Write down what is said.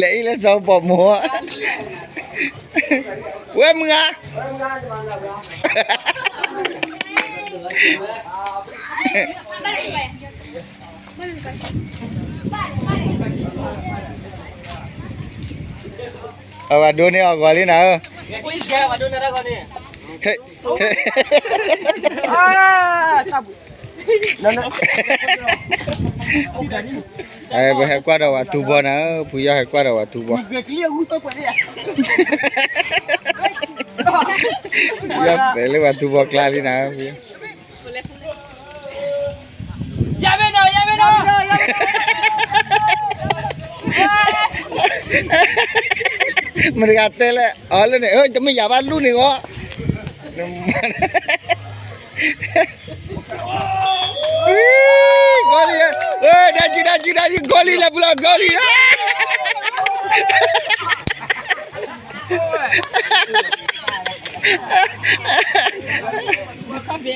လဲၤအံၤလၢစီၤပိာ်မိၢ်, ဝဲမုၢ်ဂၤ, အဝဲဒိးန့ၢ်အီၤဂီၤလံနၤဧၢ, ဟဲ, ဟဲ ပဟဲကွၢ်ဒီးဝဲတူၢ်ဘီနၤဧၢ, ဖုယီၢ်ဟဲကွၢ်ဒီးဝဲတူၢ်ဘီ, ဖုယီၢ်တဲလၢဝဲတူၢ်ဘီကျါလံနၤဧၢ, ဖုယီၢ်, ယၤမ့ၢ်နီၤ, ယၤမ့ၢ်နီၤ, မတၤတဂၤတဲလၢအီၤလၢန့ၣ်, တမ့ၢ်ယၤဘၣ်လူၢ်န့ၣ်ဂီၢ်, ဂီၤလံ, ဒၣ်ကံ ဒၣ်ကံ ဒၣ်ကံ ဂီၤလံ လဲၤပူၤလီၤ ဂီၤလံ, ဟဲ